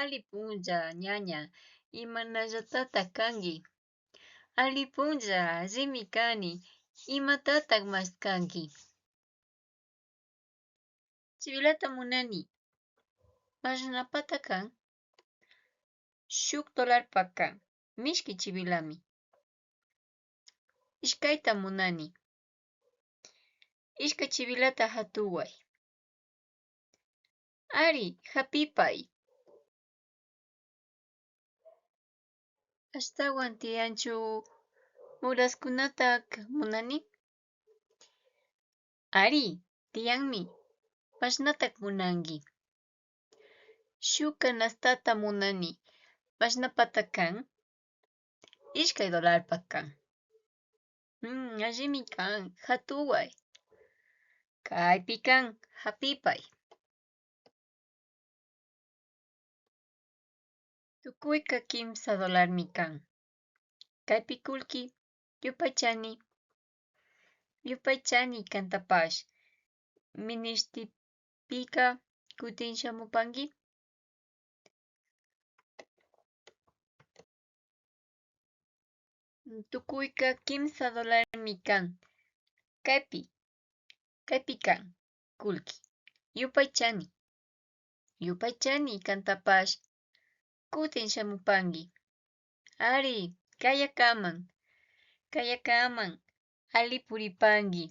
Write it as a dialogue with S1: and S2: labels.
S1: Ali punlla ñaña, imanallatataj kanki? Ali punlla, allimi kani. Imatataj mashkanki? Chivilata munani. Mashnapata kan? Shuk dolarpa kan. Mishki chivilami. Ishkayta munani. Ishkay chivilata hatuway. Ari, hapipay. Ashtawan tiyanchu muraskunatak munani? Ari, tiyanmi. Mashnatak munanki? Shuk canastata munani. Mashnapata kan? Ishkay dolarpa kan. Allimi kan, hatuway. Kaypi kan, hapipay. Tukuyka kimsa dolarmi kan. Kaypi kullki, yupaychani, yupaychani kantapash. Minishtipika kutin shamupanki. Tukuyka kimsa dolarmi kan. Kaypi, kaypi kan, kullki, yupaychani, yupaychani kantapash. Kutin shamupanki. Ari, kayakaman, kayakaman, alli puripanki.